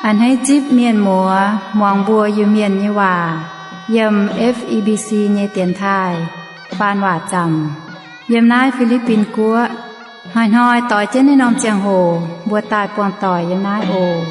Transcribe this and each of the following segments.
A'hneiv zipv mienh muoz muangx mbuo Iu-Mienh nyei waac yiem F E B C nyei dienx taaih faan waac zaamc, yiem naaiv Fi^li^bin Guoqv. Hnoi-hnoi doix jienv naaiv norm ziangh hoc mbuo daaih buangh doic yiem naaiv oc.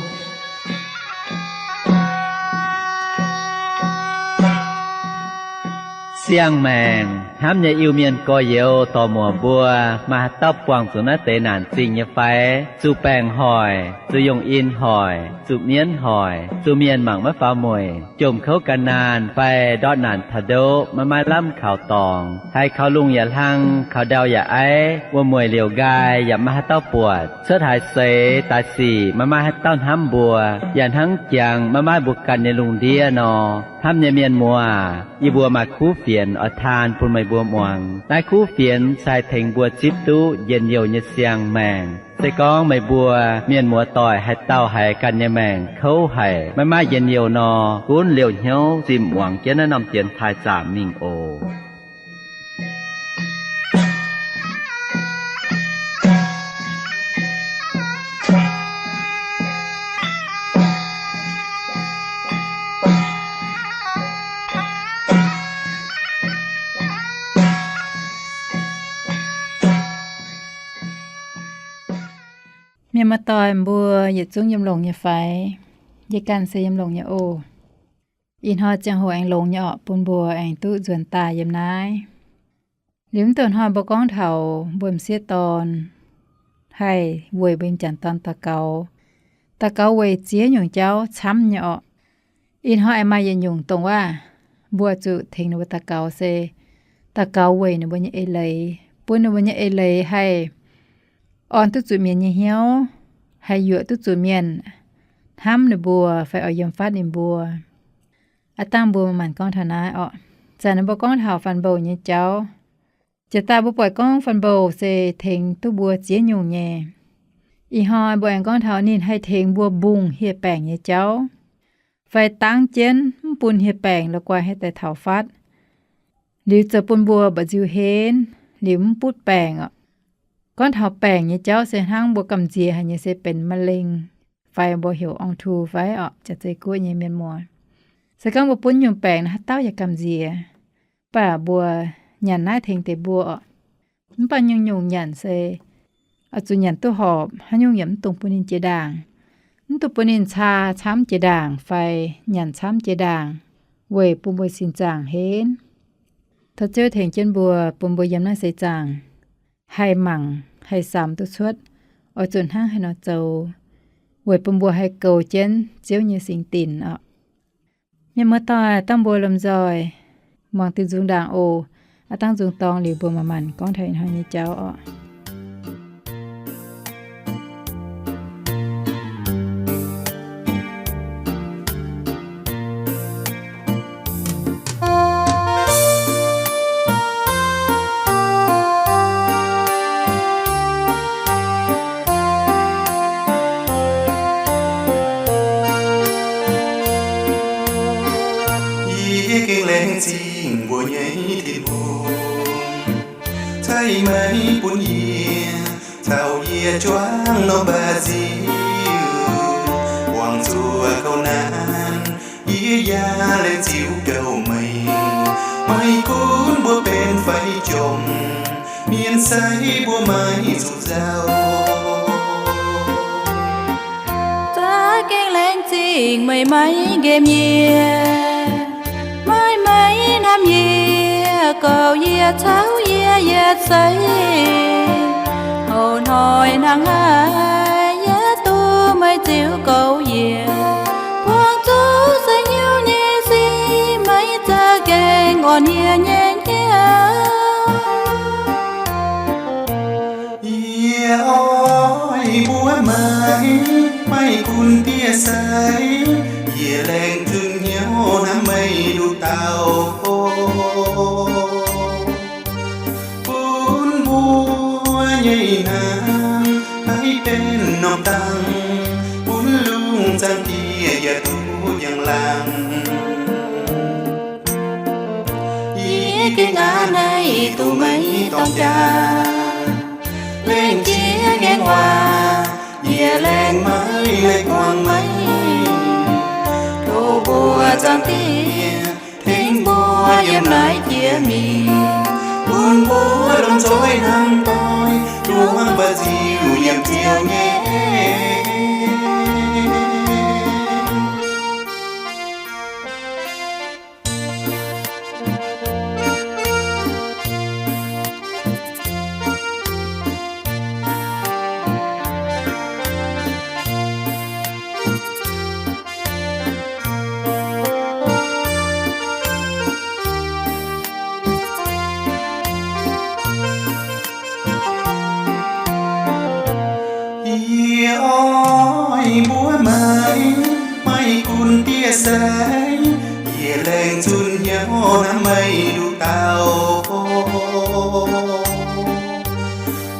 Siang-maengc hnamv nyei Iu-Mienh gorx-youz dorc-muoc mbuo, maaih haaix dauh buangh zuqc naaiv deix naanc zingh nyei fai? Zuqc baengc hoic, zuqc yungh in hoic, zuqc mienv hoic, zuqc mienh mangc maiv faaux mueic, jomc kouv gan naanh fai ndortv naanc taux ndoqv maiv maaih lamh kaux dorngx, haiz kaux lungh yaac hlang, kaux ndau yaac aiv, wuom-mueic liouc nqaai yaac maiv maaih haaix dauh buatc, cuotv haaix seix daaih sic maiv maaih haaix dauh hnamv mbuo, yaac hnangv jangx maiv maaih mbuo ganh nyei lungh ndiev nor. Hnamv nyei mienh muoz, yie mbuo maaih kuv fienx oix taan bun meih mbuo muangx. Naaiv kuv fienx se haih tengx mbuo zipv duqv njien-youh nyei siang-maengc. Se gorngv meih mbuo mienh muoz doic haaix dauh haiz ganh nyei maengc kouv haic, maiv maaih njien-youh nor, gunv liouh hnyouv zinh muangx jienv naaiv norm dienx taaih zaamc mingh oc. Mienh muoz-doic mbuo yietc zungv yiem longx nyei fai? Yie ganh se yiem longx nyei oc. Ih hnoi ziangh hoc aengx longx nyei orqc, bun mbuo aengx duqv nzuonx daaih yiem naaiv. Liuz mv dongh hnoi mbuo gorngv taux mbuo m'sieqv dorn haih weic mbuo m'jangc dorn daux gaux, daux gaux weic ziex nyungc jauv camv nyei orqc. Ih hnoi aengx maaih yietc nyungc dongh waac mbuo zuqc tengx ninh mbuo daux gaux se daux gaux weic ninh mbuo nyei eix leiz, bun ninh mbuo nyei eix leiz haih orn duqv zuqc mienh nyei hnyouv, haih yuoqc duqv zuqc mienh hnamv ninh mbuo fai oix yiem fatv ninh mbuo. Aav dangh mbuo maanc gorngv taux naaiv orqc. Zanc naaiv mbuo gorngv taux faan mbouh nyei jauv. Jiex daaih mbuo buatc gorngv faan mbouh se tengx duqv mbuo ziex nyungc nyei. Ih hnoi mbuo aengx gorngv taux ninh haih tengx mbuo mbungh hieh baengc nyei jauv, fai dangv jienv mv bun hieh baengc la'guaih haih daaih taux fatv, liuz zoux bun mbuo mba'nziu henv, liuz mv butv baengc orqc. Gorngv taux baengc nyei jauv se hnangv mbuo gamh nziex haic nyei se benx มะเร็ง fai mbuo heuc อองค์ทู fai orqc, jaax zei guoqv nyei mienh muoz. Se gorngv mbuo butv nyungc baengc naaiv haaix dauh yaac gamh nziex, mv baac mbuo nyanc naaiv tengx deix mbuo orqc. Mv baac nyungc-nyungc nyanc se oix zuqc nyanc duqv horpc, haaix nyungc yaac mv dungx bun ninh jiex ndaangc. Mv dungx bun ninh caa camv jiex ndaangc fai nyanc camv jiex ndaangc, weic bun mbuo sin zaangc henv. Tov Ziouv tengx jienv mbuo, bun mbuo yiem naaiv seix zaangc haih mangc, haih samx duqv cuotv, oix zuqc hnangv haaix nor zoux, weic bun mbuo haih goux jienv Ziouv nyei singx dinc orqc. Mienh muoz-doic, dangh mbuo lomh nzoih muangx duqv nzung ndaangc oc. Aav dangh nzung dorngx liuz mbuo manc-manc gorngv taux ih hnoi nyei jauv orqc. Yie gengh laengz zingh mbuo nyei Tin-Hungh, cai maiv bun yie caux yie juangv norm ba'nziu, buangh zuqc gouv naanc, yie yaac laengz zingh gouv meih. Maiv gunv mbuo benx fai jomc, mienh sai mbuo maiv zuqc nzauh. Za'gengh laengz zingh meih maiv nqemh yie, maiv maaih hnamv yie, gouv yie caux yie yietc seix. Houc hnoi hnangv haaix yaac duqv meih ziux gouv yie, buangh zuqc seix hnyouv nyei sic maiv za'gengh orn yie nyei hnyouv. Yie oix mbuo maiv, maiv gunv diev sai, yie laengz zunc hnyouv hnamv meih nduqc dauh, bun mbuo nyei hnamv maiv benx norm dangh, bun lungh zaangc Diex yaac duqv njang-laangc. Gengh aqv naaiv duqv maiv dorng jaa, lengc jiex ngaengc waac, yie laengz maiv leiz guangc maiv. Tov mbuo Zaangc Diex tengx mbuo yiem naaiv jiex mingh, bun mbuo lomh nzoih hnamv doic, juangc mba'nziu yiem Ziouv nyei. Yie oix mbuox meih, meih gunv diev se, yie laengz zunh hnyouv hnamv meih nduqc dauh,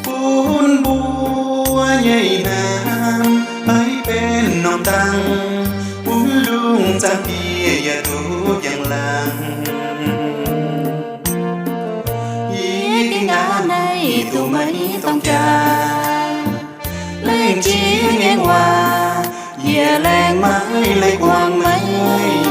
bun mbuo nyei hnamv maiv benx norm dangh, bun lungh zaangc Diex yaac duqv njang-laangc. Yie gengh aqv naaiv duqv maiv dorng jaa, lengc jiex ngaengc waac, yie laengz maiv leiz guangc maiv.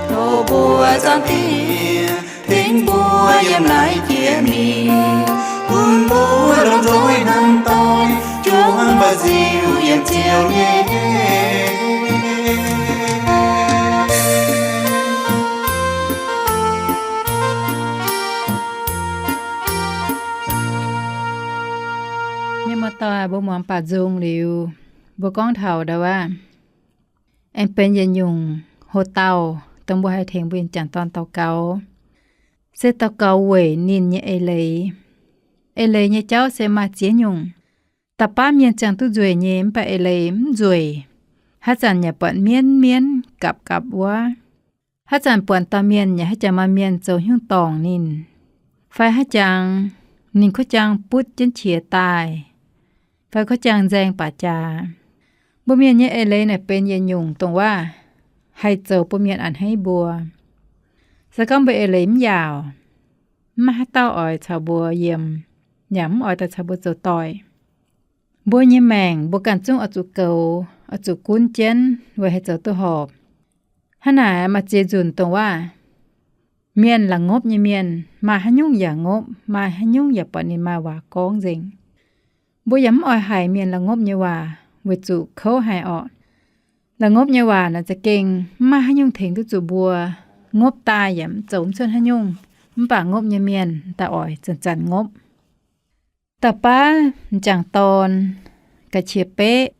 Tov mbuo Zaangc Diex tengx mbuo yiem naaiv jiex mingh, bun mbuo lomh nzoih hnamv doic, juangc mba'nziu yiem Ziouv nyei. Mienh muoz-doic, mbuo muangx baac nzung liuz, mbuo gorngv taux ndau wuov, aengx benx yietc nyungc hoc-dauh dongh mbuo haih tengx mbuo nyei m'jangc dorn daux gaux, se daux gaux weic ninh nyei eix leiz. Eix leiz nyei jauv se maaih ziex nyungc. Da'baav mienh ziangh duqv nzueic nyei, mv baac eix leiz mv nzueic. Haaix zanc yaac buatc mienv mienv gapv gapv wuov. Haaix zanc buatc dauh mienh yaac haaix jangx maaih mienh zoux haaix nyungc dorngc ninh, fai haaix jangx ninh kuv jaang butv jienv qiex daaih, fai kuv jaang nzaeng baac jaax. Mbuo mienh nyei eix leiz naaic benx yietc nyungc dongh waac haih zoux bun mienh a'hneiv mbuo. Se gorngv mbuo eix leiz mv yaauc, mv maaih haaix dauh oix caux mbuo yiem, yaac mv oix daaih caux mbuo zoux doic. Mbuo nyei maengc mbuo ganh zungv oix zuqc goux, oix zuqc gunv jienv weic haih zoux duqv horpc. Hnangv naaic maaih ziex nzunc dongh waac mienh la'ngopv nyei mienh maaih haaix nyungc yaac ngopv, maaih haaix nyungc yaac buatc ninh maaih waac gorngv nzengc. Mbuo yaac mv oix haiz mienh la'ngopv nyei waac weic zuqc kouv haic orqc. La'ngopv nyei waac naaic za'gengh mv maaih haaix nyungc tengx duqv zuqc mbuo. Ngopv daaih yaac mv zoux mv cuotv haaix nyungc, mv baac ngopv nyei mienh daaih oix zanc-zanc ngopv. Da'baav m'jangc dorn ga'qiex beqv,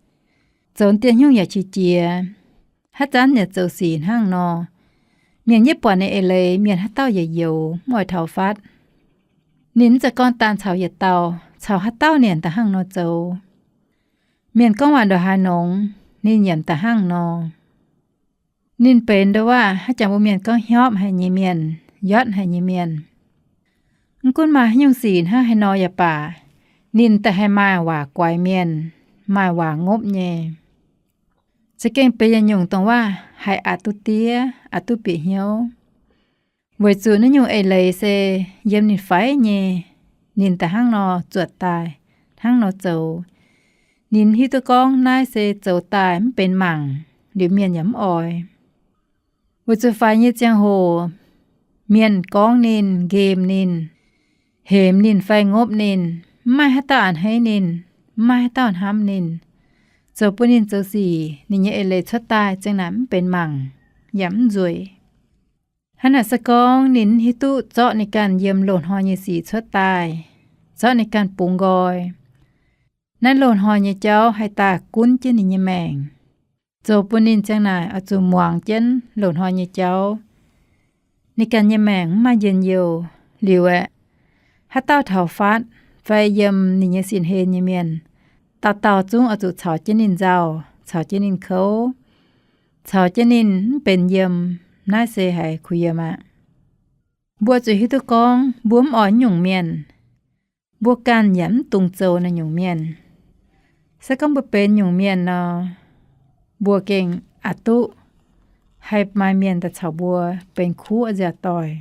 zoux dien hnyungv yaac qiex jiez. Haaix zanc yaac zoux sic hnangv nor. Mienh yaac buatc ninh eix leiz, mienh haaix dauh yaac youx, mv oix taux fatv. Ninh mv zeiz gorngv daan caux yietc dauh, caux haaix dauh ninh daaih hnangv nor zoux. Mienh gorngv waac ndongc haaix nongx, ninh yaac daaih hnangv nor. Ninh benx ndongc waac haaix jangx mbuo mienh gorngv hnyopv haic nyei mienh, yotv haic nyei mienh. Mv gunv maaih haaix nyungc sic hnangv haaix nor yaac baac, ninh daaih haih maaih waac guaix mienh, maaih waac ngopv nyei. Za'gengh benx yietc nyungc dongh waac haih aqc duqv diev, aqc duqv bieqc hnyouv. Weic zuqc naaiv nyungc eix leiz se yiem ninh faix nyei, ninh daaih hnangv nor zuotc daaih, hnangv nor zoux. Ninh hiuv duqv gorngv naaiv se zoux daaih mv benx mangc, liuz mienh yaac mv oix. Weic zuqc faix nyei ziangh hoc, mienh gorngv ninh, nqemh ninh, hemx ninh fai ngopv ninh, mv maaih haaix dauh a'hneiv ninh, mv maaih haaix dauh hnamv ninh. Zoux bun ninh zoux sic, ninh nyei eix leiz cuotv daaih za'gengh naaic mv benx mangc, yaac mv nzueic. Hnangv naaic se gorngv ninh hiuv duqv zorqv ninh ganh yiem loz-hnoi nyei sic cuotv daaih, zorqv ninh ganh bungx nqoi. Naaiv loz-hnoi nyei jauv haih daaih gunv jienv ninh nyei maengc, zoux bun ninh ziang naaic oix zuqc muangx jienv loz-hnoi nyei jauv. Ninh ganh nyei maengc mv maaih njien-youh liuz aeqv, haaix dauh taux fatv fai yiem ninh nyei sin-hlen nyei mienh, dauh dauh zungv oix zuqc caux jienv ninh nzauh, caux jienv ninh kouv, caux jienv ninh mv benx yiem. Naaiv se haiz kuh yiem aqv. Mbuo zuqc hiuv duqv gorngv mbuo mv oix nyungc mienh. Mbuo ganh yaac mv dungx zoux naaiv nyungc mienh. Se gorngv mbuo benx nyungc mienh nor, mbuo gengh aqc duqv haih maaih mienh daaih caux mbuo benx kuv nziaauc doic.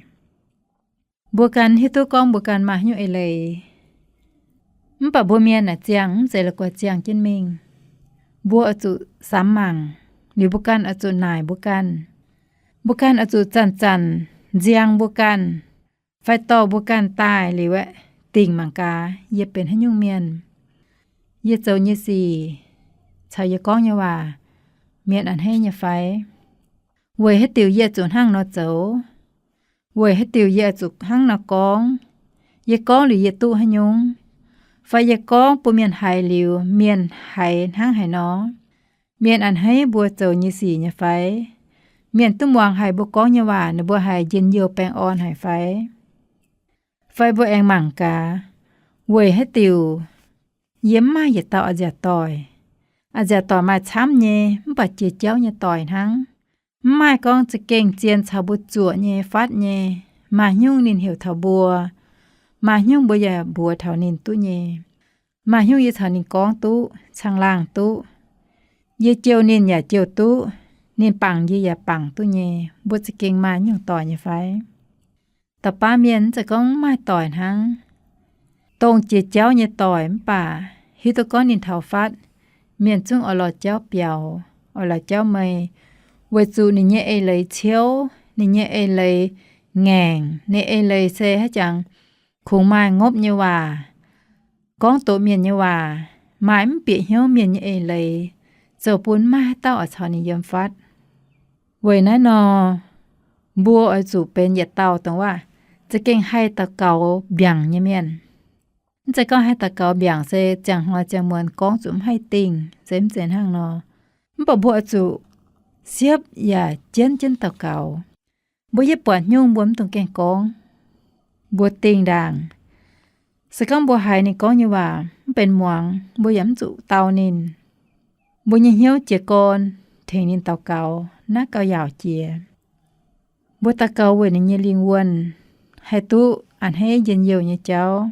Mbuo ganh hiuv duqv gorngv mbuo ganh maaih haaix nyungc eix leiz, mv baac mbuo mienh naaic ziangh mv zeiz la'guaih ziangh jienv mingh. Mbuo oix zuqc samx mangc, liuz mbuo ganh oix zuqc naaic mbuo ganh. Mbuo ganh oix zuqc zanc-zanc nziang mbuo ganh, fai dorh mbuo ganh daaih liuz aeqv, dingc mangc gaax yie benx haaix nyungc mienh. Yie zoux nyei sic caux yie gorngv nyei waac, mienh a'hneiv nyei fai? Weic haaix diuc yie zuqc hnangv nor zoux? Weic haaix diuc yie zuqc hnangv nor gorngv? Yie gorngv liuz yie duqv haaix nyungc? Fai yie gorngv bun mienh haiz liuz, mienh haiz hnangv haaix nor? Mienh a'hneiv mbuo zoux nyei sic nyei fai? Mienh duqv muangx haic mbuo gorngv nyei waac, ninh mbuo haiz njien-youh baengh orn haic fai? Fai mbuo aengx mangc gaax, weic haaix diuc yie mv maaih yietc dauh a'nziaauc doic? A'nziaauc doic maaih camv nyei, mv baac jiex jauv nyei doic hnangv. Mv maaih gorngv za'gengh zien caux mbuo zuoqc nyei, fatv nyei. Maaih hnyungv ninh heuc taux mbuo, maaih hnyungv mbuo yaac mbuox taux ninh duqv nyei. Maaih hnyungv yie caux ninh gorngv duqv, caangh laangh duqv. Yie jouh ninh yaac jouh duqv, ninh bangc yie yaac bangc duqv nyei. Mbuo za'gengh maaih nyungc doic nyei fai? Dauh baav mienh mv zeiz gorngv mv maaih doic hnangv. Dongh jiex jauv nyei doic mv baac hiuv duqv gorngv ninh taux fatv, mienh zungv oix lorz jauv biaux, oix lorz jauv mei, weic zuqc ninh nyei eix leiz ciouv, ninh nyei eix leiz ngaengc, ninh eix leiz se haaix jangx kungx maaih ngopv nyei waac, gorngv doqc mienh nyei waac, maaih mv bieqc hnyouv mienh nyei eix leiz, zoux bun maiv haaix dauh oix caux ninh yiem fatv. Weic naaiv nor, mbuo oix zuqc benx yietc dauh dongh waac za'gengh haih daux gaux mbiaangc nyei mienh. Mv zeiz gorngv haih daux gaux mbiaangc se ziangh hnoi ziangh muonz gorngv zuqc mv haih dingh, se mv zeiz hnangv nor. Mv baac mbuo oix zuqc siepv yaac jienv jienv daux gaux. Mbuo yietv buatc nyungc mbuo mv dungx gaengh gorngv. Mbuo dingh ndaangc. Se gorngv mbuo haiz ninh gorngv nyei waac mv benx muangx, mbuo yaac mv zuqc dau ninh. Mbuo nyei hnyouv jiez gorn tengx ninh daux gaux naaiv gauh yaauc jiex. Mbuo daux gaux weic ninh nyei lingh wuonh haih duqv a'hneiv njien-youh nyei jauv,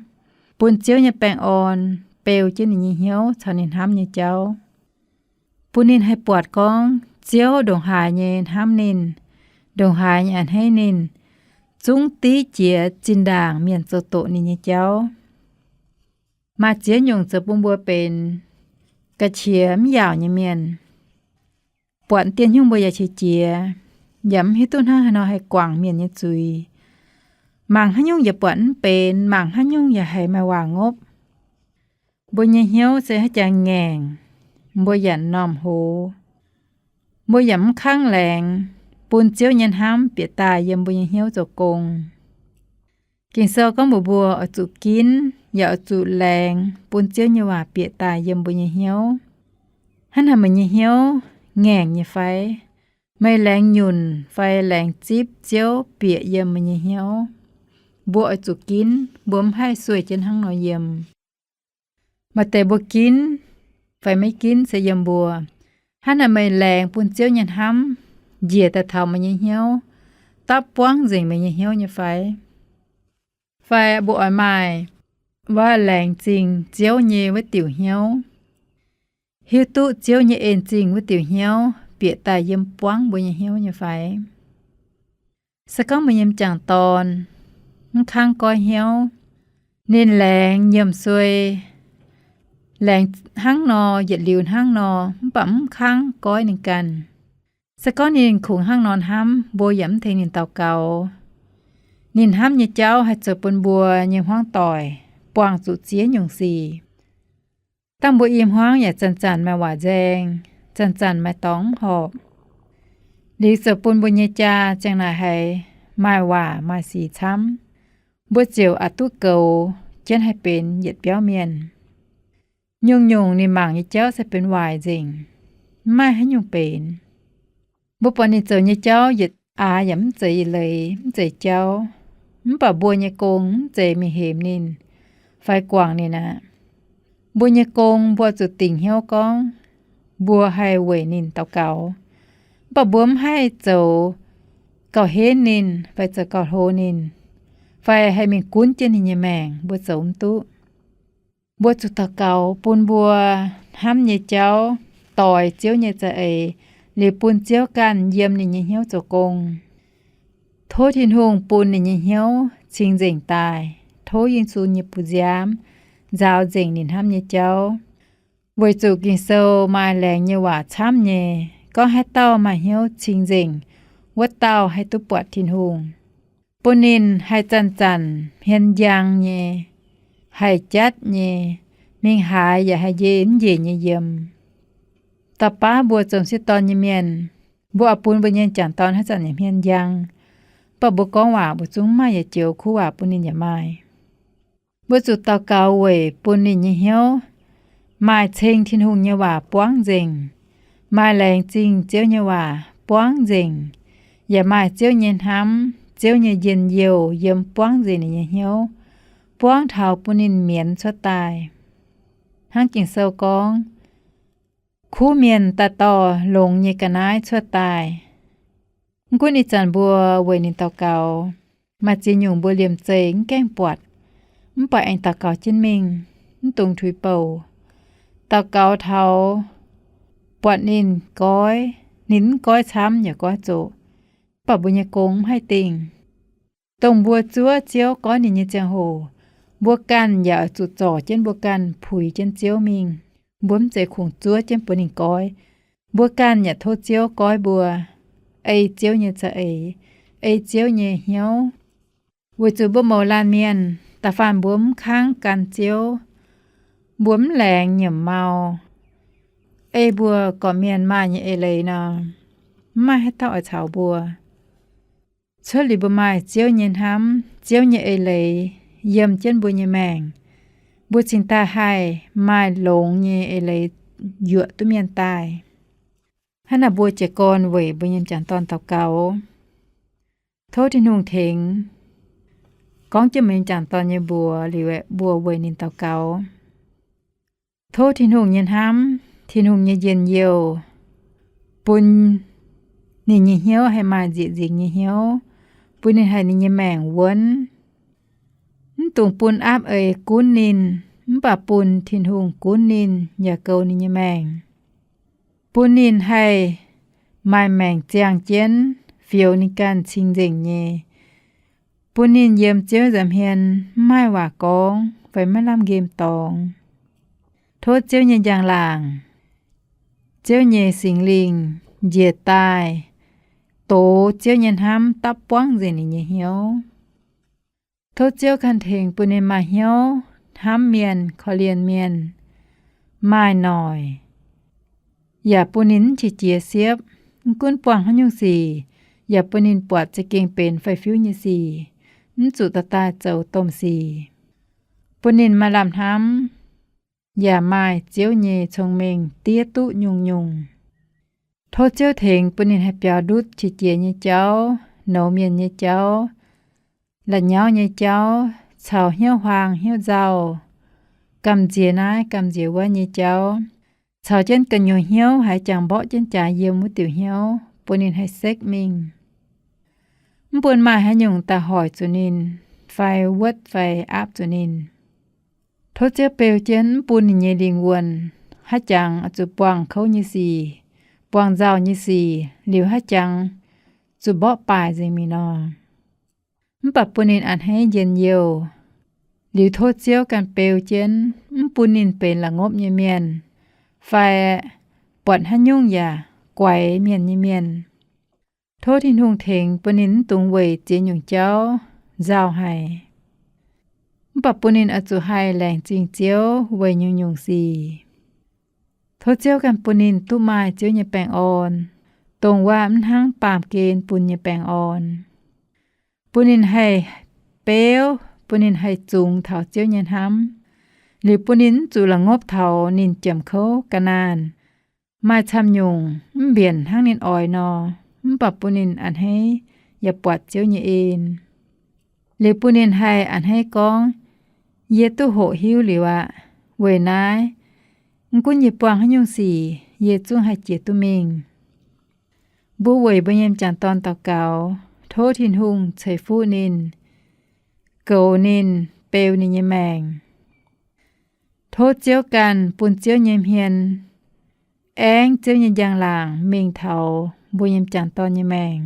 bun Ziouv nyei baengh orn beu jienv ninh nyei hnyouv caux ninh hnamv nyei jauv, bun ninh haih buatc gorngv Ziouv ndongc haaix nyei hnamv ninh, ndongc haaix nyei a'hneiv ninh, zungv div jiex zinh ndaangc mienh zoux doqc ninh nyei jauv. Maaih ziex nyungc zoux bun mbuo benx ga'qiex mv yaauc nyei mienh. Buatc dien hnyungc mbuo yaac qiex jiez, yaac mv hiuv duqv hnangv haaix nor haih guangc mienh nyei zuiz. Mangc haaix nyungc yaac buatc mv benx, mangc haaix nyungc yaac haiz maaih waac ngopv. Mbuo nyei hnyouv se haaix jaax ngaengc, mbuo yaac m'normh hoz. Mbuo yaac mv kangv laengz bun Ziouv nyei hnamv bieqc daaih yiem mbuo nyei hnyouv zoux gong. Ging-Sou gorngv mbuox mbuo oix zuqc ginv yaac oix zuqc laengz bun Ziouv nyei waac bieqc daaih yiem mbuo nyei hnyouv. Hnangv naaic meih nyei hnyouv ngaengc nyei fai? Meih laengz nyunc fai laengz zipv Ziouv bieqc yiem meih nyei hnyouv? Mbuo oix zuqc ginv, mbuo mv haih sueih jienv hnangv nor yiem. Maaih deix mbuo ginv fai maiv ginv se yiem mbuo. Hnangv naaic meih laengz bun Ziouv nyei hnamv njiec daaih taux meih nyei hnyouv, dapv buangv nzengc meih nyei hnyouv nyei fai? Fai mbuo oix maaih wuov laengz zingh Ziouv nyei wuov diuc hnyouv, hiuv duqv Ziouv nyei en zingh wuov diuc hnyouv bieqc daaih yiem buangv mbuo nyei hnyouv nyei fai? Se gorngv mbuo nyei m'jangc dorn mv kangv goiv hnyouv, ninh laengz nyiemc suei, laengz hnangv nor, yietc liuz hnangv nor, mv baac mv kangv goiv ninh ganh. Se gorngv ninh kungx hnangv nor hnamv, mbuo yaac mv tengx ninh daux gaux, ninh hnamv nyei jauv haih zoux bun mbuo nyei hmuangv doic buangh zuqc ziex nyungc sic. Dangh mbuo i hmuangv yaac zanc-zanc maaih waac nzaeng, zanc-zanc maaih dorngx mv horpc. Liuz zoux bun mbuo nyei jaa ziang naaic haiz maaih waac maaih sic camv, mbuo ziouc aqc duqv goux jienv haih benx yietc biauv mienh. Nyungc-nyungc ninh mangc nyei jauv se benx waaic nzengc, mv maaih haaix nyungc benx. Mbuo buatc ninh zoux nyei jauv yietc aax yaac mv zeiz leiz mv zeiz jauv, mv baac mbuo nyei gong mv zeiz mingh hemx ninh fai guangc ninh aqv. Mbuo nyei gong mbuo zuqc dingc hnyouv gorngv mbuo haih weic ninh daux gaux, mv baac mbuo mv haih zoux gauh henv ninh fai zoux gauh hlo ninh, fai haih mingh gunv jienv ninh nyei maengc, mbuo zoux mv duqv. Mbuo zuqc daux gaux bun mbuo hnamv nyei jauv doix Ziouv nyei za'eix, liuz bun Ziouv ganh yiem ninh nyei hnyouv zoux gong. Tov Tin-Hungh bun ninh nyei hnyouv cing-nzengc daaih, tov Yesu nyei bu nziaamv nzaaux nzengc ninh hnamv nyei jauv. Weic zuqc Ging-Sou maaih laengz nyei waac camv nyei, gorngv haaix dauh maaih hnyouv cing-nzengc, wuov dauh haih duqv buatc Tin-Hungh. Bun ninh haih zanc-zanc hmien njang nyei, haih jatv nyei, mingh haaix yaac haih njiec mv njiec nyei yiem. Dauh baav mbuo zoux m'sieqv dorn nyei mienh, mbuo oix bun mbuo nyei m'jangc dorn haaix zanc yaac hmien njang, mv baac mbuo gorngv waac mbuo zungv mv maaih yietc joux kuv waac bun ninh yaac maaih. Mbuo zuqc daux gaux weic bun ninh nyei hnyouv maaih ceng Tin-Hungh nyei waac buangv nzengc, maaih laengz zingh Ziouv nyei waac buangv nzengc, yaac maaih Ziouv nyei hnamv, Ziouv nyei njien-youh yiem buangv nzengc ninh nyei hnyouv, buangv taux bun ninh mienz cuotv daaih. Hnangv Ging-Sou gorngv, kuv mienh daaih dorh longx nyei ga'naaiv cuotv daaih. Mv gunv ih zanc mbuo weic ninh daux gaux, maaih ziex nyungc mbuo liemh zeih mv gaengh buatc, mv baac aengx daux gaux jienv mingh, mv dungx tuix bouc. Daux gaux taux buatc ninh goiv, ninh mv goiv camv yaac goiv zoqc, mv baac mbuo nyei gong mv haih dingh. Dongh mbuo zuov Ziouv goiv ninh nyei ziangh hoc, mbuo ganh yaac oix zuqc zorc jienv mbuo ganh puix jienv Ziouv mingh. Mbuo mv zeiz kungx zuov jienv bun ninh goiv. Mbuo ganh yaac tov Ziouv goiv mbuo, ei Ziouv nyei za'eix, ei Ziouv nyei hnyouv. Weic zuqc mbuo mouz laanh mienh, da'faanh mbuo mv kangv gan Ziouv, mbuo mv laengz nyiemc mau, ei mbuo gorqv-mienh maaih nyei eix leiz nor, mv maaih haaix dauh oix caux mbuo. Cuotv liuz mbuo maaih Ziouv nyei hnamv, Ziouv nyei eix leiz yiem jienv mbuo nyei maengc, mbuo cingx daaih haih maaih longx nyei eix leiz yuoqc duqv mienh daaih. Hnangv naaic mbuo jiez gorn weic mbuo nyei m'jangc dorn daux gaux. Tov Tin-Hungh tengx gorngv jienv mbuo nyei m'jangc dorn nyei mbuox liuz aeqv, mbuo weic ninh daux gaux. Tov Tin-Hungh nyei hnamv, Tin-Hungh nyei njien-youh bun ninh nyei hnyouv haih maaih nzieqc nzingx nyei hnyouv, bun ninh haih ninh nyei maengc wuonv. Mv dungx bun aapv eix gunv ninh, mv baac bun Tin-Hungh gunv ninh yaac goux ninh nyei maengc. Bun ninh haih maaih maengc ziangh jienv fioux ninh ganh cing-nzengc nyei. Bun ninh yiem Ziouv nza'hmien mv maaih waac gorngv fai maiv lamh nqemh dorngx. Tov Ziouv nyei njang-laangc, Ziouv nyei Singx Lingh njiec daaih dox Ziouv nyei hnamv dapv buangv nzengc ninh nyei hnyouv. Tov Ziouv ganh tengx bun ninh maaih hnyouv hnamv mienh, korv-lienh mienh, maaih noic, yaac bun ninh mv qiex jiez siepv. Mv gunv buangh haaix nyungc sic, yaac bun ninh buatc za'gengh benx fai-fiuv nyei sic, mv zuqc daaih daaih zoux domh sic. Bun ninh maaih lamh hnamv, yaac maaih Ziouv nyei cong-mengh diev duqv nyungc-nyungc. Tov Ziouv tengx bun ninh haih biaux ndutv qiex jiez nyei jauv, nouz mienh nyei jauv, la'nyauv nyei jauv, caux hnyouv huaang hnyouv nzauh, gamh nziex naaiv gamh nziex wuov nyei jauv, caux jienv gu'nyuoz hnyouv haiz jangx mborqv jienv jaax yiem wuov diuc hnyouv, bun ninh haih sekv mingh. Mv bun maaih haaix nyungc daaih hoic zuqc ninh, fai wuotv fai aapv zuqc ninh. Tov Ziouv beu jienv mv bun ninh nyei lingh wuonh haaix jangx oix zuqc buangh kouv nyei sic, buangh nzauh nyei sic, liuz haaix jangx zuqc mborqv baaih nzengc mi'aqv nor. Mv baac bun ninh a'hneiv njien-youh. Liuz tov Ziouv ganh beu jienv mv bun ninh benx la'ngopv nyei mienh, fai buatc haaix nyungc yaac guaix mienh nyei mienh. Tov Tin-Hungh tengx bun ninh mv dungx weic ziex nyungc jauv nzauh haic. Mv baac bun ninh oix zuqc haih laengz zingh Ziouv weic nyungc-nyungc sic. Tov Ziouv ganh bun ninh duqv maaih Ziouv nyei baengh orn, dongh wuov mv hnangv baamh gen bun nyei baengh orn. Bun ninh haih beuv, bun ninh haih zungx taux Ziouv nyei hnamv. Liuz bun ninh mv zuqc la'ngopv taux ninh jomc kouv ga'naanh, maaih camv nyungc mv mbienc hnangv ninh oix nor, mv baac bun ninh a'hneiv yaac buatc Ziouv nyei en. Liuz bun ninh haih a'hneiv gorngv, yie duqv hoqc hiuv liuz aqv. Weic naaiv, mv gunv yie buangh haaix nyungc sic, yie zungv haih jiex duqv mingh. Mbuo weic mbuo nyei m'jangc dorn daux gaux, tov Tin-Hungh ceix fuqv ninh, goux ninh, beu ninh nyei maengc. Tov Ziouv ganh bun Ziouv nyei hmien, aengv Ziouv nyei njang-laangc mingh taux mbuo nyei m'jangc dorn nyei maengc.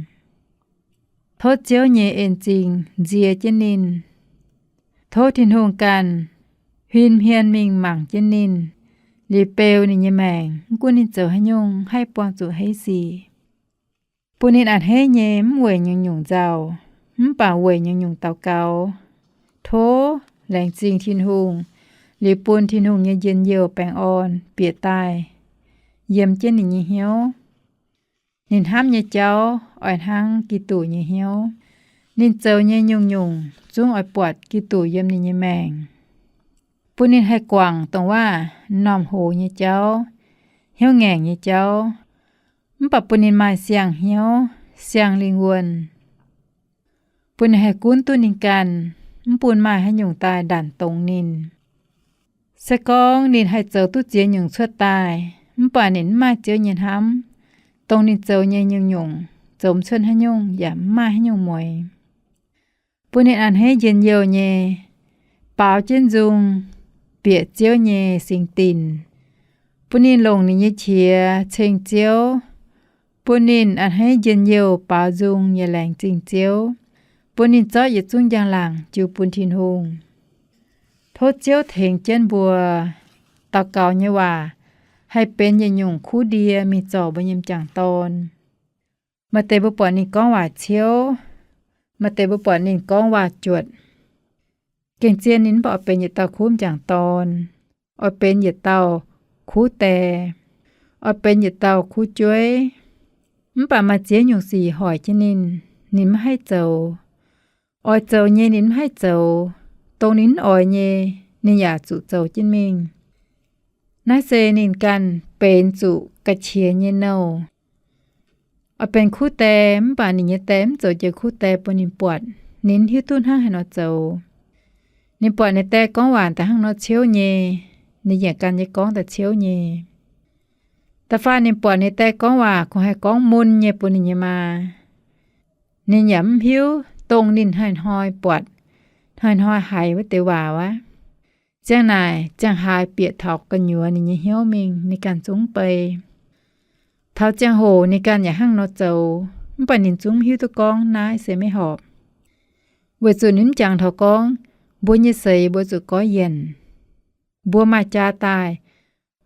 Tov Ziouv nyei en-zingh nzie jienv ninh. Tov Tin-Hungh ganh huin hmien mingh mangc jienv ninh, liuz beu ninh nyei maengc, mv gunv ninh zoux haaix nyungc, haih buangh zuqc haaix sic. Bun ninh a'hneiv nyei mv weic nyungc-nyungc nzauh, mv baac weic nyungc-nyungc daux gaux. Tov laengz zingh Tin-Hungh, liuz bun Tin-Hungh nyei njien-youh baengh orn bieqc daaih yiem jienv ninh nyei hnyouv. Ninh hnamv nyei jauv oix hnangv Giduc nyei hnyouv. Ninh zoux nyei nyungc-nyungc zungv oix buatc Giduc yiem ninh nyei maengc. Bun ninh haih guangc dongh waac m'normh hoz nyei jauv, hnyouv ngaengc nyei jauv, mv baac bun ninh maaih siang-hnyouv, siang-lingh wuonh. Bun ninh haih gunv duqv ninh ganh, mv bun maaih haaix nyungc daaih ndanc dongz ninh. Se gorngv ninh haih zoux duqv ziex nyungc cuotv daaih, mv baac ninh mv maaih Ziouv nyei hnamv, dongh ninh zoux nyei nyungc-nyungc zoux mv cuotv haaix nyungc yaac mv maaih haaix nyungc mueix. Bun ninh a'hneiv njien-youh nyei baaux jienv nzung, bieqc Ziouv nyei singx dinc. Bun ninh longc ninh nyei qiex ceng Ziouv. Bun ninh a'hneiv njien-youh baaux nzung yaac laengz zingh Ziouv. Bun ninh zorqv yietc zungv njang-laangc jiu bun Tin-Hungh. Tov Ziouv tengx jienv mbuo. Daux gaux nyei waac haih benx yietc nyungc kuv ndie mingh zorc mbuo nyei m'jangc dorn. Maaih deix mbuo buatc ninh gorngv waac ciouv, maaih deix mbuo buatc ninh gorngv waac juotc. Gengh zien ninh mv baac oix benx yietc dauh kuv m'jangc dorn, oix benx yietc dauh kuv die, oix benx yietc dauh kuv jueiv. Mv baac maaih ziex nyungc sic hoic jienv ninh, ninh mv haih zoux. Oix zoux nyei ninh mv haih zoux, dongh ninh mv oix nyei, ninh yaac zuqc zoux jienv mingh. Naaiv se ninh ganh benx zuqc ga'qiex nyei nouh. Oix benx kuv die, mv baac ninh nyei die mv zoux jiex kuv die bun ninh buatc, ninh hiuv duqv hnangv haaix nor zoux. Ninh buatc ninh die gorngv waac da'hnangv nor ciouv nyei, ninh yaac gan nyei gorngv daaih ciouv nyei. Da'faanh ninh buatc ninh die gorngv waac kungx haih gorngv mun nyei bun ninh nyei maa. Ninh yaac mv hiuv dongh ninh hnoi-hnoi buatc, hnoi-hnoi haiz wuov deix waac wuov. Ziang naaic ziangh haaix bieqc taux gu'nyuoz ninh nyei hnyouv mingh, ninh ganh zungv bei. Taux ziangh hoc ninh ganh yaac hnangv nor zoux, mv baac ninh zungv hiuv duqv gorngv naaiv se maiv horpc. Weic zuqc ninh mv jangx taux gorngv, mbuo nyei seix mbuo zuqc goiv yienc. Mbuo maaih jaa daaih,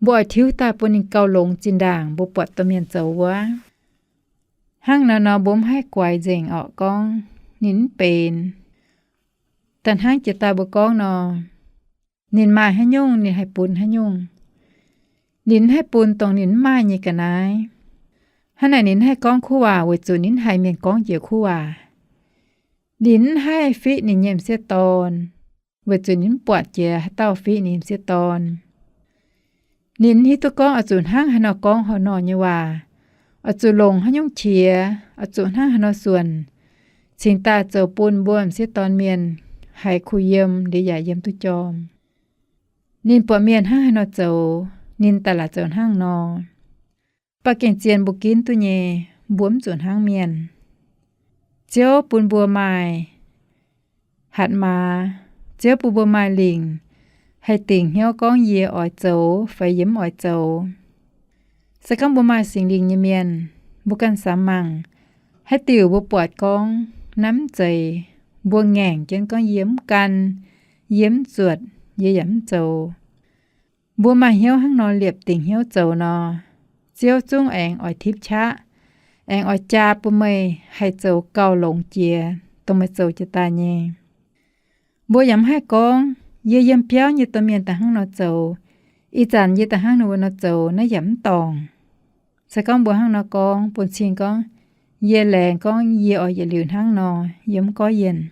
mbuo oix tiuv daaih bun ninh gauh longx zinh ndaangc mbuo buatc domh mienh zoux wuov. Hnangv naaiv nor mbuo mv haih guaix nzengc orqc gorngv ninh mv benx. Da'hnangv jiex daaih mbuo gorngv nor, ninh maaih haaix nyungc ninh haih bun haaix nyungc. Ninh mv haih bun dongh ninh mv maaih nyei ga'naaiv. Hnangv naaic ninh mv haih gorngv kuv waac weic zuqc ninh mv haiz mienh gorngv jiex kuv waac. Ninh mv haih fiqv ninh nyei m'sieqv dorn, weic zuqc ninh mv buatc jiex haaix dauh fiqv ninh m'sieqv dorn. Ninh mv hiuv duqv gorngv oix zuqc hnangv haaix nor gorngv haaix nor nyei waac, oix zuqc longc haaix nyungc qiex, oix zuqc hnangv haaix nor suonc, cingx daaih zoux bun mbuo m'sieqv dorn mienh haiz kuh yiem liuz yaac yiem duqv jorm. Ninh buatc mienh hnangv haaix nor zoux, ninh daaih laaic zoux hnangv nor. Mv baac gengh zien mbuo ginv duqv nyei, mbuo mv zuqc hnangv mienh. Ziouv bun mbuo maaih hatc maaz, Ziouv bun mbuo maaih lingc, haih dingc hnyouv gorngv yie oix zoux fai yie mv oix zoux. Se gorngv mbuo maaih Singx Lingh nyei mienh, mbuo ganh samx mangc, haaix diuc mbuo buatc gorngv naaiv mv zeiz, mbuo ngaengc jienv gorngv yie mv gan, yie mv zuotc, yie yaac mv zoux. Mbuo maaih hnyouv hnangv nor liepc dingc hnyouv zoux nor, Ziouv zungv aengx oix tipv qaqv, aengx oix jaa bun meih haih zoux gauh longx jiex dongh meih zoux jiex daaih nyei. Mbuo yaac mv haih gorngv, yie yiem biauv nyei domh mienh da'hnangv nor zoux, ih zanc yie da'hnangv nor zoux naaiv yaac mv dorngc. Se gorngv mbuo hnangv nor gorngv bun cing gorngv, yie laengz gorngv yie oix yietc liuz hnangv nor, yie mv goiv yienc.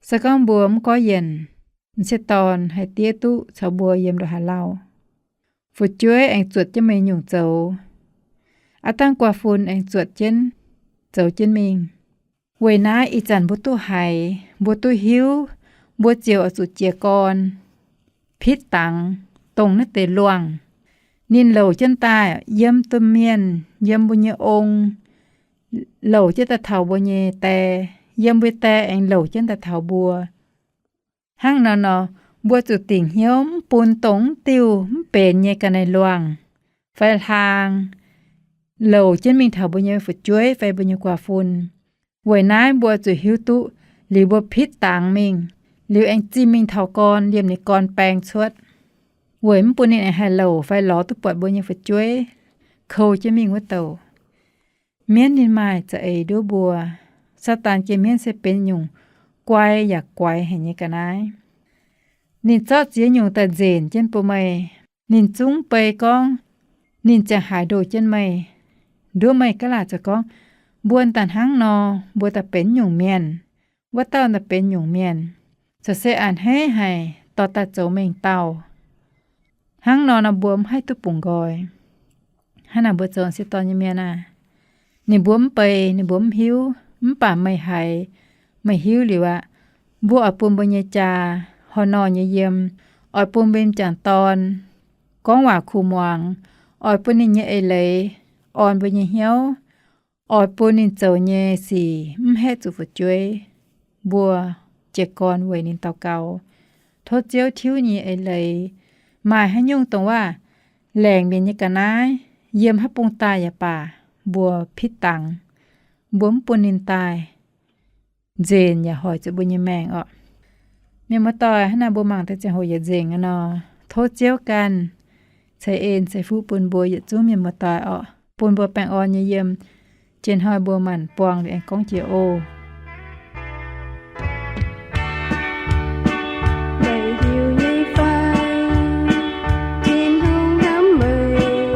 Se gorngv mbuo mv goiv yienc, m'sieqv dorn haih diev duqv caux mbuo yiem ndongc haaix lauh. Fu'jueiv aengx zuotc jienv meih nyungc zoux. Aav dangh guaax fun aengx zuotc jienv, zoux jienv mingh. Weic naaiv ih zanc mbuo duqv haiz, mbuo duqv hiuv, mbuo ziouc oix zuqc jiez gorn pitv dangx dongh naaiv deix luangh. Ninh louc jienv daaih yiem domh mienh, yiem mbuo nyei ong, louc jienv daaih taux mbuo nyei die, yiem mbuo die aengx louc jienv daaih taux mbuo. Hnangv nor nor, mbuo zuqc dingc hnyouv mv bun dongh mv diuh mv benx nyei ga'naaiv luangh fai hlaang louc jienv mingh taux mbuo nyei fu'jueiv fai mbuo nyei guaax fun. Weic naaiv mbuo zuqc hiuv duqv liuz mbuo pitv dangx mingh, liuz aengx zimh mingh taux gorn, liemh ninh gorn baeng cuotv, weic mv bun ninh aengx haih louc fai lorz duqv buatc mbuo nyei fu'jueiv, kou jienv mingh wuov douc. Mienv ninh maaih za'eix nduov mbuo. Saadaan jiex mienv se benx nyungc guai yaac guaix haic nyei ga'naaiv. Ninh zorqv ziex nyungc daaih nzenc jienv bun meih. Ninh zungv bei gorngv ninh ziangh haaix ndoh jienv meih. Nduov meih gaav laaic zoux gorngv, mbuo daaih hnangv nor, mbuo daaih benx nyungc mienh, wuov dauh daaih benx nyungc mienh, caux se a'hneiv haic dorh daaih zoux mengh dauh. Hnangv nor nor mbuo mv haih duqv bungx nqoi. Hnangv naaic mbuo zoux sieqv dorn nyei mienh aah, ninh mbuo mv bei, ninh mbuo mv hiuv, mv baac meih haiz, meih hiuv liuz aqv. Mbuo oix bun mbuo nyei jaa, horh nor nyei yiem, oix bun mbuo m'jangc dorn gorngv waac kuh muangx, oix bun ninh nyei eix leiz orn mbuo nyei hnyouv, oix bun ninh zoux nyei sic mv haeqv zuqc fu'jueiv. Mbuo jiez gorn weic ninh daux gaux, tov Ziouv tiuv nyei eix leiz. Maaih haaix nyungc dongh waac laengc mienh nyei ga'naaiv yiem haaix bung daaih yaac baac, mbuo pitv dangx, mbuo mv bun ninh daaih nzenc yaac hoic zuqc mbuo nyei maengc orqc. Mienh muoz-doic, hnangv naaic mbuo mangc deix ziangh hoc yietc nzengc nor, tov Ziouv ganh ceix en ceix fuqv bun mbuo yietc zungv mienh muoz-doic orqc, bun mbuo baengh orn nyei yiem. Jiex hnoi mbuo maanc buangh liuz aengx gorngv jiex oc. Meih hiuv nyei fai? Tin-Hungh hnamv meih.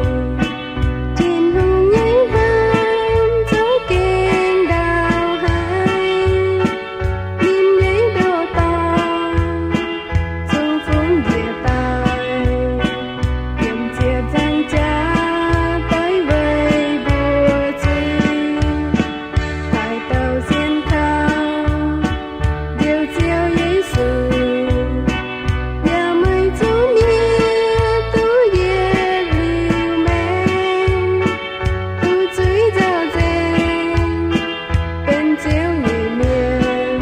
Tin-Hungh nyei hnamv zungv gengh ndau haic. Ninh nyei ndoh dorngx zungv fungx njiec daaih, yiem ziec nzaangc jaax doix weic mbuo zuiz. Haaix dauh sienx kaux Njoux Ziouv Yesu, yaac meih zungv mienh duqv yietc liuz maengc, duqv zuiz nzauh nzengc, benx Ziouv nyei mienh,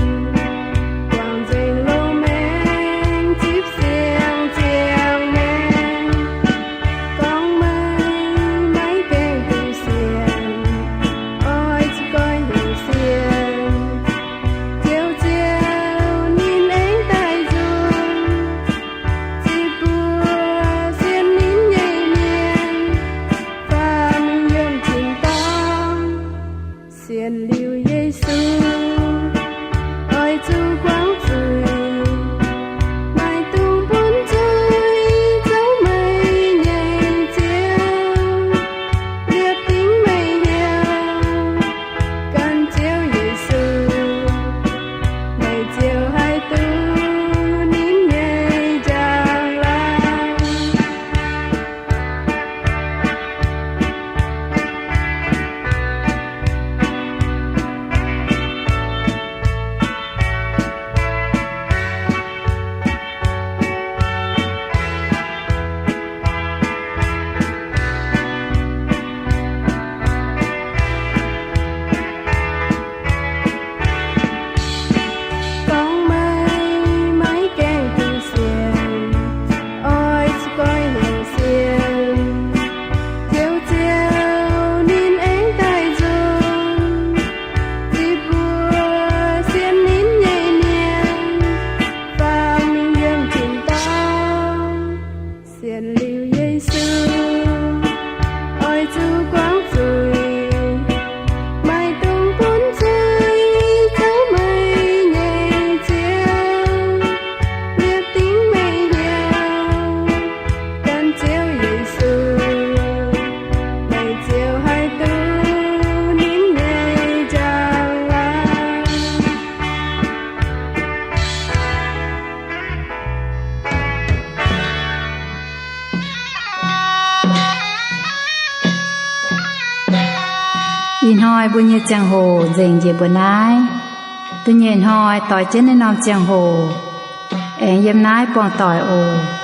guangc nzengc loz-maengx zipv siang ziangh maengx. Gorngv meih maiv gaengh duqv sienx, oix zuqc goiv hnyouv sienx. Ziouv, Ziouv ninh aengx daaih nzunc, zipv mbuo sienx ninh nyei mienh, faam yiem tin-dorngh. Sienx liuz Yesu, oix zuqc guangc zuiz, maiv dungx bun zuiz zoux meih nyei ziouv. Liepc dingc meih hnyouv gan Ziouv Yesu, meih ziouc haih duqv ninh nyei njang-laangc. Gorngv meih maiv gaengh duqv sienx, oix zuqc goiv hnyouv sienx. Ziouv, Ziouv ninh aengx daaih nzunc, zipv mbuo sienx ninh nyei mienh, faam yiem tin-dorngh. Sienx liuz Yesu, oix zuqc guangc zuiz, maiv dungx bun zuiz zoux meih nyei ziouv. Liepc dingc meih hnyouv gan Ziouv Yesu, meih ziouc haih duqv ninh nyei njang-laangc. Ih hnoi mbuo nyei ziangh hoc nzengc njiec mbuo naaiv. Da'nyeic hnoi doix jienv naaiv norm ziangh hoc aengx yiem naaiv buangh doic oc.